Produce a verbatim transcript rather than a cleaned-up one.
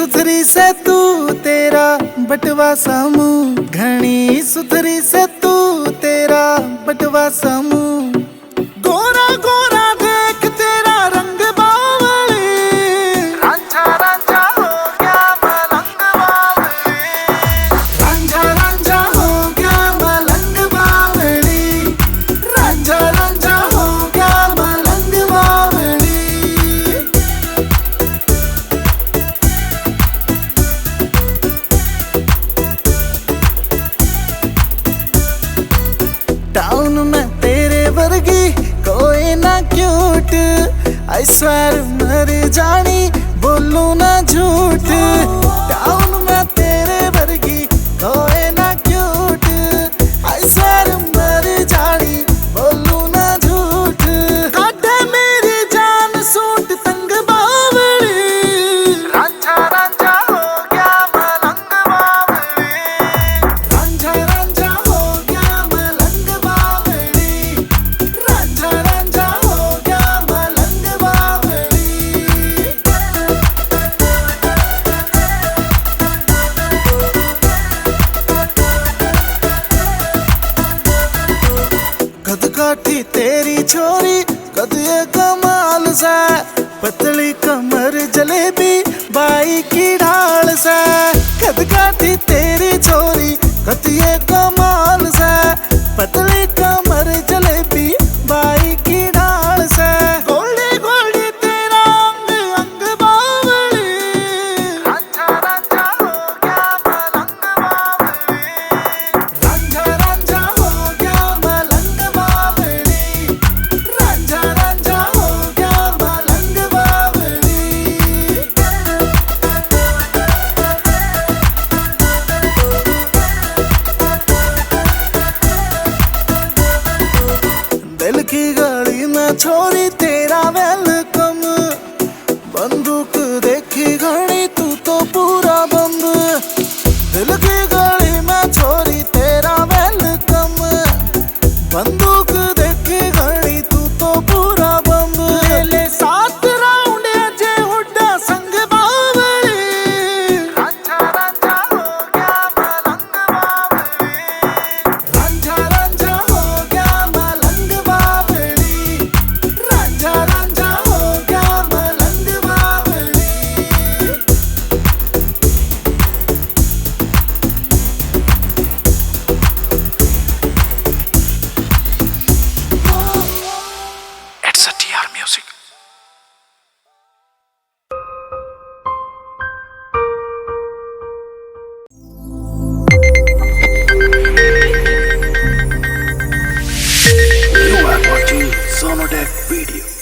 सुथरी से तू, तेरा बटवा समूह, घणी सुथरी से तू, तेरा बटवा समूह। गोरा गोरा देख तेरा रंग बावली, रांझा रांझा हो गया मलंग बावली, रांझा रांझा हो गया मलंग बावली, रांझा रांझा हो गया मलंग बावली। टाउन में तेरे वर्गी कोई ना क्यूट, I swear मर जानी बोलूं ना झूठ। टाउन में तेरे वर्गी कोई ना क्यूट, I swear मर जानी बोलूं ना झूठ। काटे मेरी जान सूट तंग बावली, रांझा रांझा हो गया मलंग बावली, रांझा रांझा हो गया मलंग बावली, रांझा रांझा हो गया मलंग बावली। कद काठी तेरी छोरी, कद ये कमाल सै, पतली कमर जलेबी बाई की ढाल सै। कद काठी तेरी छोरी, कद ये कमाल सै, पतली कमर जलेबी बाई की ढाल सै। गोल्डी गोल्डी तेरा अंग अंग बावली, रांझा रांझा हो गया मलंग बावली, रांझा रांझा हो गया मलंग बावली, रांझा रांझा हो गया मलंग बावली। दिल की गली में छोरी तेरा welcome, बंदूक देखी घणी तू तो पूरा बंब। दिल की गली में छोरी तेरा welcome, बंदूक देखी घणी तू तो पूरा बंब। ले ले सात round अजय हुड्डा संग बावली, रांझा रांझा हो गया मलंग बावली, रांझा रांझा हो गया मलंग बावली, रांझा रांझा हो गया मलंग बावली। It's a T R Music. You are watching Sonotech Video.